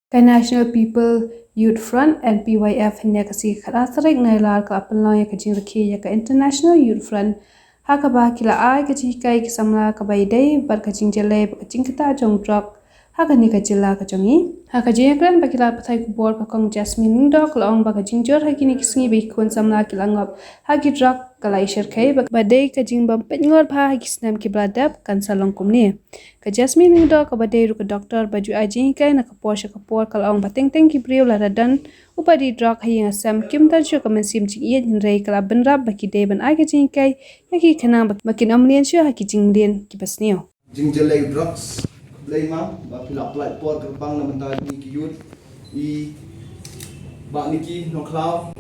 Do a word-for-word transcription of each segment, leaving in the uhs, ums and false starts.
Ka National People Youth Front, N P Y F, hynne ka sngi ka khatar tarik Nailar ka la pynlong ïa ka jingrakhe ïa ka International Youth Front, ha kaba ki la ai ka jinghikai ki samla kaba ïadei bad ka jingjyllei bad ka jingktah jong drok ha kane ka jylla ka jong ngi. Ha ka jingïakren bad ki lad pathai khubor, ka Kong Jasmine Lyngdoh ka la ong ba ka jingjur ha kine ki sngi ba ki khun samla ki la ngop ha ki drok ka la i shyrkhei ba, ba dei ka jingbym peit ngor bha ha ki snem kiba la dep kan sa long kumne. Ka Jasmine Lyngdoh kaba dei ruh ka doktor ba ju ai jinghikai na ka por sha ka por ka la ong ba teng teng ki briew lada don u padi drok ha ïing ha sem kim don shuh ka mynsiem jingïeit, hynrei ka la bynrap ba ki dei ban ai ka jinghikai ïa ki khnang ba, ba kin ym mlien shuh ha ki jingmlien kiba sniew. Jingjyllei drugs, khublei ma ba phi la pynlait por kyrpang na bynta jong ngi ki youth. I Bah Nicky Nongkhlaw,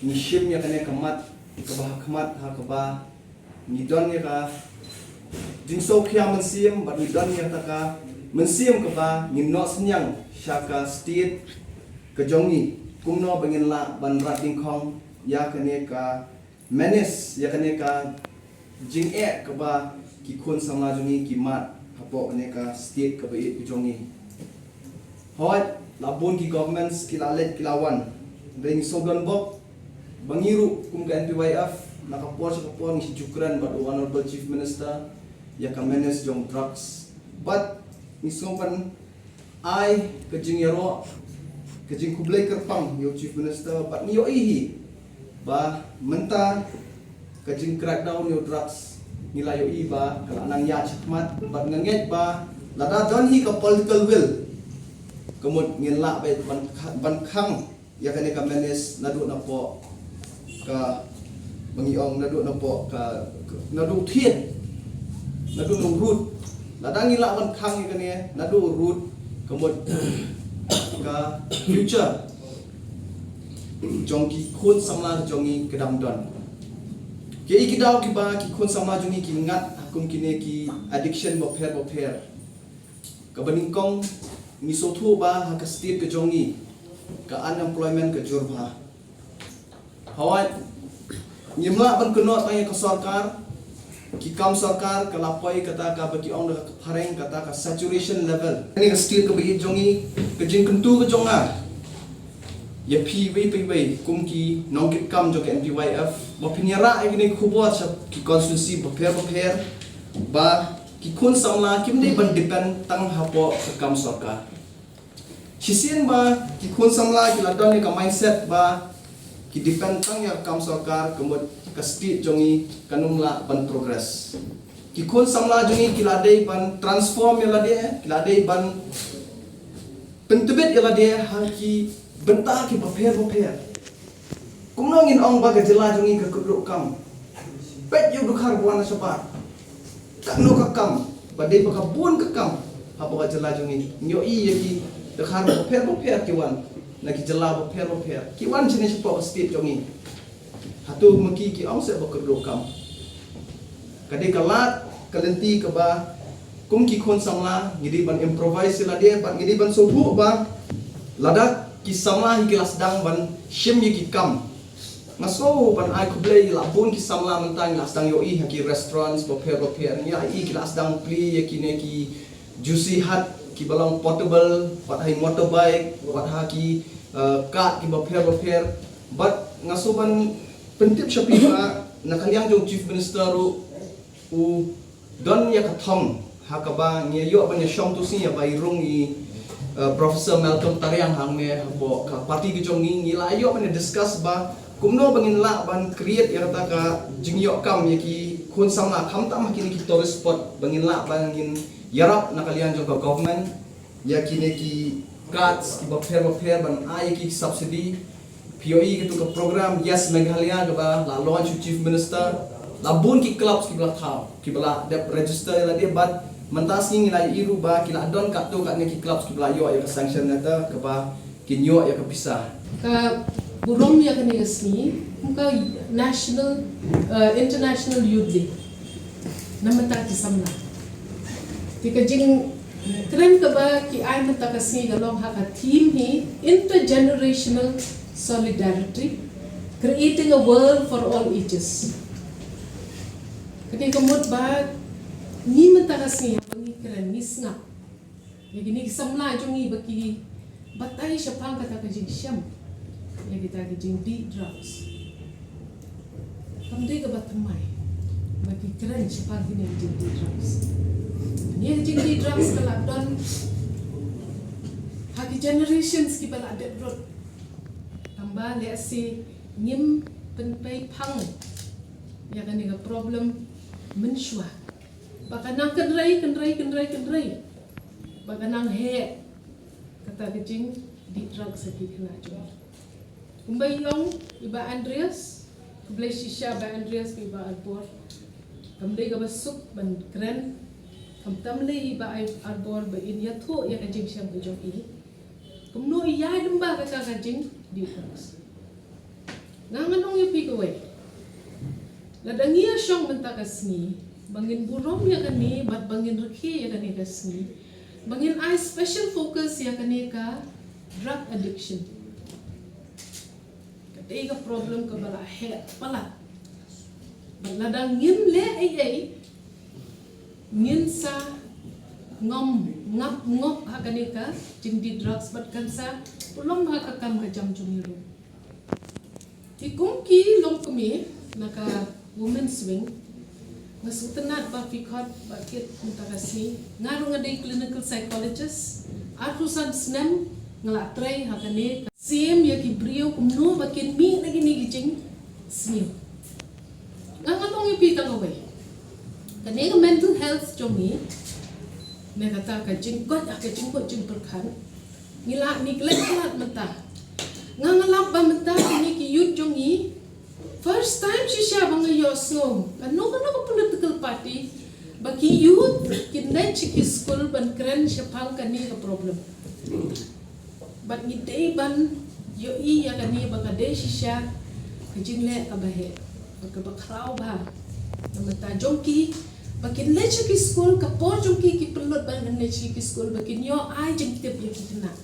ngi shim ïa kane ka mat kaba ha khmat ha kaba ngi don ïa ka jingsngewkhia mynsiem bad ngi don ïa kata ka mynsiem kaba ngin noh synñiang sha ka state ka jong ngi, kumno ba ngin lah ban rat dyngkhong ïa kane ka menace, ïa kane ka jingeh kaba ki khun samla jong ngi ki mad hapoh kane ka state kaba ïeit ka jong ngi. Hooid, la bun ki governments ki la leit ki la wan. Hynrei ngi sngewdon bok ba ngi ruh kum ka N P Y F, na ka por sha ka por ngi shu ju kren bad u Honorable Chief Minister ïa ka menace jong drugs. Bad ngi sngewdon ai ka jingïaroh, ka jingkhublei kyrpang ïa u Chief Minister, bad ngi ïohi hi ba mynta ka jing crackdown ïa u drugs ngi la ïohi ba ka la nang ïaid shakhmat, bad nga ngeit ba lada don hi ka political will, ka mut ngin lah beit ban kha-, ban khang ïa kane ka menace naduh napoh ka, ba ngi ong naduh napoh ka, ka, naduh thied, naduh na u root. Lada ngi lah ban khang ïa kane naduh u root, ka mut ka future jong ki khun samla jong ngi ka dang don. Ki i ki daw kiba ki khun samla jong ngi ki ngat ha kum kine ki addiction bapher bapher. Kaba nyngkong, ngi sngewthuh ba ha ka state ka jong ngi ka unemployment ka jur bha. Hooid, ngim lah ban kynnoh tang ïa ka sorkar, ki kam sorkar ka la poi kata kaba ki ong da ka phareng kata ka saturation level. Kane ka state kaba ïeit jong ngi, ka jingkyntu ka jong nga ïa phi iwei pa iwei kum ki nongkitkam jong ka N P Y F, ba phin ïarah ïa kine ki khubor sha ki constituency bapher bapher, ba ki khun samla kim dei ban depend tang hapoh ka kam sorkar. Shisien ba ki khun samla ki la don ïa ka mindset ba ki depend tang ïa ka kam sorkar, ka mut ka state jong ngi kan ym lah ban progress. Ki khun samla jong ngi ki la dei ban transform ïa lade, ki la dei ban pyntbit ïa lade ha ki bynta ki bapher bapher. Kumno ngin ong ba ka jylla jong ngi ka kut ruh kam? Peit ïa u dkhar ba wan na shabar. Katno ka kam, ba dei ba ka bun ka kam hapoh ka jylla jong ngi. Ngi ïohi ïa ki dkhar bapher bapher ki wan na ki jylla bapher bapher. Ki wan shane shapoh ka state jong ngi. Hato ma ki ki ong seh ba kut ruh kam? Ka dei ka lad ka lynti kaba kum ki khun samla ngi dei ban improvise ïa lade bad ngi dei ban sngewthuh ba lada ki samla hi ki la sdang ban shim ïa ki kam. Nga sngew ban ai khublei ïa la bun ki samla mynta ngi la sdang ïohi ha ki restaurants bapher bapher, ngi ïohi ki la sdang plie ïa kine ki juicy hut kiba long portable, wat ha ki motorbike, wat ha ki, eh, cart kiba pher bapher. Bad nga sngew ban pyntip sha phi ba na ka liang jong Chief Minister ruh u don ïa ka thong ha kaba ngi ïoh ban ïa shong tu sngi ïa bai rung i, eh, Professor Malcolm Tariang hangne hapoh ka party ka jong ngi, ngi la ïoh ban ïa discuss ba kumno ba ngin lah ban create ïa kata ka jingïoh kam ïa ki khun samla khamtam ha kine ki tourist spot, ba ngin lah ban ngin ïarap na ka liang jong ka government ïa kine ki carts kiba pher bapher ban ai ïa ki subsidy. Phi ïohi katu ka program Yes Meghalaya kaba la launch u Chief Minister, la bun ki clubs kiba la thaw, kiba la dep register ïa lade bad mynta sngi ngi la ïohi ruh ba ki la don katto katne ki clubs kiba la ïoh ïa ka sanction letter kaba kin ïoh ïa ka pisa. Ka burom ïa kane ka sngi kum ka National, eh, International Youth Day. Na mynta ki samla. Te ka jingkren kaba ki ai mynta ka sngi ka long ha ka theme hi Intergenerational Solidarity, Creating a World for All Ages. Kane ka mut ba ngi mynta ka sngi haba ngi kren ngi sngap ïa kine ki samla jong ngi ba ki Batai shaphang kata ka jingshem ïa kita ki jingdih drugs. Kam dei kaba thymmai ba ki kren shaphang kine ki jingdih drugs. Kine ki jingdih drugs ka la don ha ki generations kiba la dep rut. Tangba lehse ngim pynpei phang ïa kane ka problem mynshuwa. Ba ka nang kynrei, kynrei, kynrei, kynrei. Ba ka nang heh kata ka jingdih drugs ha ki khynnah jong ngi. Kumba i ong i Bah Andreas, khublei shisha Bah Andreas bad i Bah Arbor. Kam dei kaba suk ban kren, khamtam lei i Bah Arbor ba in ïathuh ïa ka jingshem ka jong i. Kumno i ïaid lyngba kata ka jingdih drugs. Nga ngan ong ïa phi kawei. Lada ngi ïa shong mynta ka sngi ba ngin burom ïa kane bad ba ngin rakhe ïa kane ka sngi, ba ngin ai special focus ïa kane ka drug addiction. Ka dei ka problem kaba la heh palat. Bad lada ngim leh ei ei, ngin sa ngam ngap ngop ha kane ka jingdih drugs bad kan sa pynlong ha ka kam ka jam jong ngi ruh. Te kum ki longkmie na ka Women's Wing, nga sngewtynnat ba phi khot ba kit mynta ka sngi. Nga ruh nga dei clinical psychologist, arphew san snem nga la trei ha kane ka siem ïa ki briew kumno ba kin mih na kine ki jingsniew. Nga ngan ong ïa phi tang kawei. Kane ka mental health jong ngi, ne kata ka jingkoit ha ka jingkoit jingpyrkhat, ngi la neglect palat mynta. Nga nga lap ba mynta kine ki youth jong ngi, first time shisha ba nga ïohsngew kano kano ka political party ba ki youth kin leit sha ki skul ban kren shaphang kane ka problem. Bad ngi dei ban ïohi ïa kane ba ka dei shisha ka jingleh kaba heh bad kaba khraw bha na bynta jong ki, ba kin leit sha ki skul, ka por jong ki ki pynlut ban leit sha ki skul, ba kin ïoh ai jingtip ïa ki khynnah.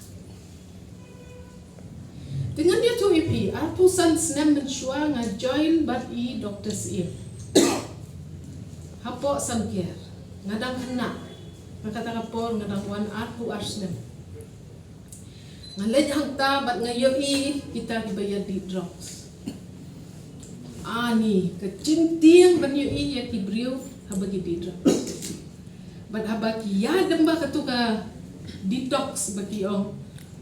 Te ngan ïathuh ïa phi, arphew san snem mynshuwa nga join bad i Doctor Syiem hapoh Samker. Nga dang khynnah, na kata ka por nga dang wan arphew ar snem. Nga leit hangta bad nga ïohi kita kiba ïa dih drugs. Ani ka jingtieng ban ïohi ïa ki briew haba ki dih drugs. Bad haba ki ïaid lyngba katu ka detox ba ki ong,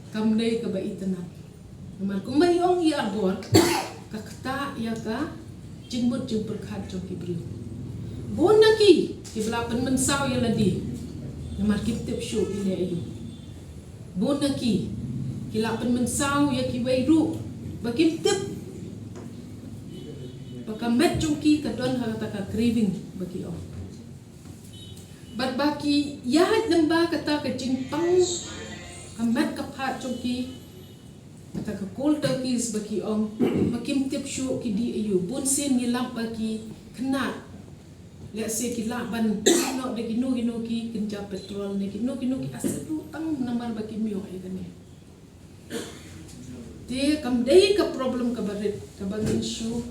kam dei kaba itynnad. Namar kumba i ong i Arbor, ka ktah ïa ka jingmut jingpyrkhat jong ki briew. Bun na ki kiba la pynmynsaw ïa lade namar kim tip shuh i leh aïu. Bun na ki ki la pynmynsaw ïa kiwei ruh ba kim tip ba ka met jong ki ka don ha kata ka craving ba ki ong. Bad ba ki ïaid lyngba kata ka jingpang ka met ka phad jong ki, kata ka cold turkeys ba ki ong, ba kim tip shuh ki dih aïu. Bunsien ngi lap ba ki khynnah, lehse ki lah ban noh da kino kino ki kynja petrol ne kino kino ki asat ruh tang namar ba kim ïoh ïa kane. Te kam dei ka problem kaba rit kaba ngin shu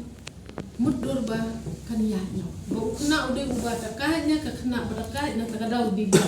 mutdur ba kan ïaid noh. Ba u khynnah u dei uba dakaid ne ka khynnah ba dakaid na ta ka daw dei ba.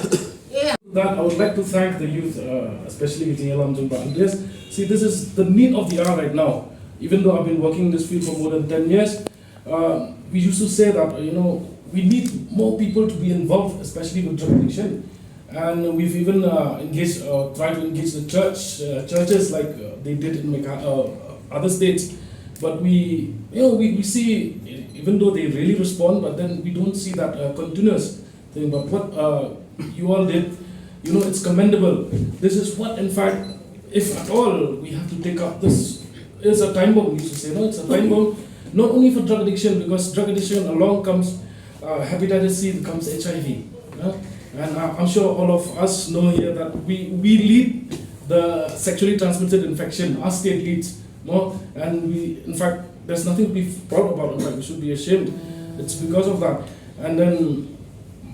Eh. That I would like to thank the youth, uh, especially with Yalam Jumba. Yes, see, this is the need of the hour right now. Even though I've been working in this field for more than ten years, uh, we used to say that, uh, you know, we need more people to be involved, especially with drug addiction. And we've even, uh, engaged, uh, tried to engage the church, uh, churches like, uh, they did in Megha-, uh, other states. But we, you know, we, we see, even though they really respond, but then we don't see that, uh, continuous thing. But what, uh, you all did, you know, it's commendable. This is what, in fact, if at all we have to take up, this is a time bomb, we used to say, no, it's a time bomb, not only for drug addiction, because drug addiction along comes, uh, hepatitis C, comes H I V. Yeah? And I, I'm sure all of us know here that we, we lead the sexually transmitted infection, our state leads, no? And we, in fact, there's nothing to be proud about, in fact, we should be ashamed. It's because of that. And then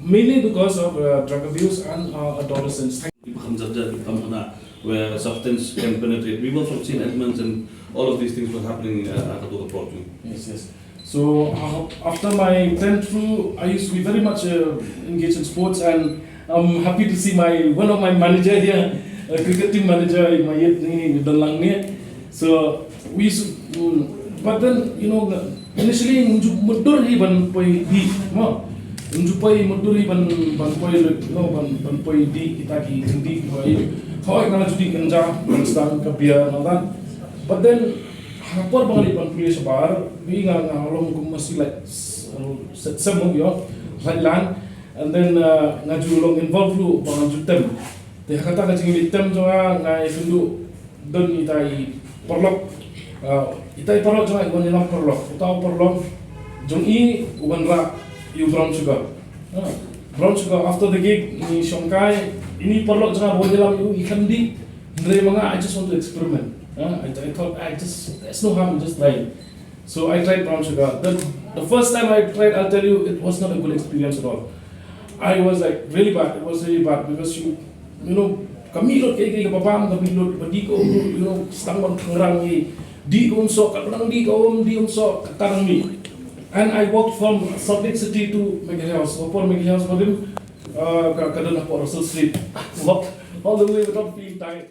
mainly because of, uh, drug abuse and, uh, adolescents. Thank Ki ba kham jat jat, ki tam hana, where substance can penetrate. We were from Saint Edmunds and all of these things were happening, uh, at Katoga Broadway. Yes, yes. So, uh, after my ten through, I used to be very much, uh, engaged in sports, and I'm happy to see my, one of my manager here. Uh, cricket team manager i Mayet ni, i don lang ni. So we used to, mm, but then, you know, initially ngan ju mutdur hi ban poi dih, mo. Ngan ju poi mutdur hi ban, ban poi, you know, ban, ban poi dih kita ki jingdih, poi. Hoi, nga la ju dih kynja, ban sdang ka beer, nangta. But then ha por ba nga leit ban pule shabar, hi nga, nga long kum masi, like, s-, set sem, ïoh, lait lan. And then, uh, nga ju long involve ruh ba nga ju tem. Te ha kata ka jingïaleit tem jong nga, nga ïakynduh don ita i paralok. Uh, ita i paralok jong nga, i wan ïalam paralok. Uta u paralok jong i u wanrah ïa u Brown Sugar. Uh, Brown Sugar, after the gig ngi shongkai, ini paralok jong nga ba wan ïalam ïa u, i khlem dih. Hynrei ma nga, I just want to experiment. Uh, I, I thought, I just, there's no harm in just trying. So I tried Brown Sugar. The, the first time I tried, I'll tell you, it was not a good experience at all. I was, like, really bad. It was really bad because you, you know, ka mih lut kaei kaei kaba bam, ka mih lut, ba dih ka um, you know, sdang ban thangrang ïa i. Dih ka um soh, katba dang dih ka um, dih um soh, kata dang mih. And I walked from Salt Lake City to McGill House. Hapoh McGill House, ba rim, uh, ka, ka don hapoh Russell Street. Walked all the way without feeling tired.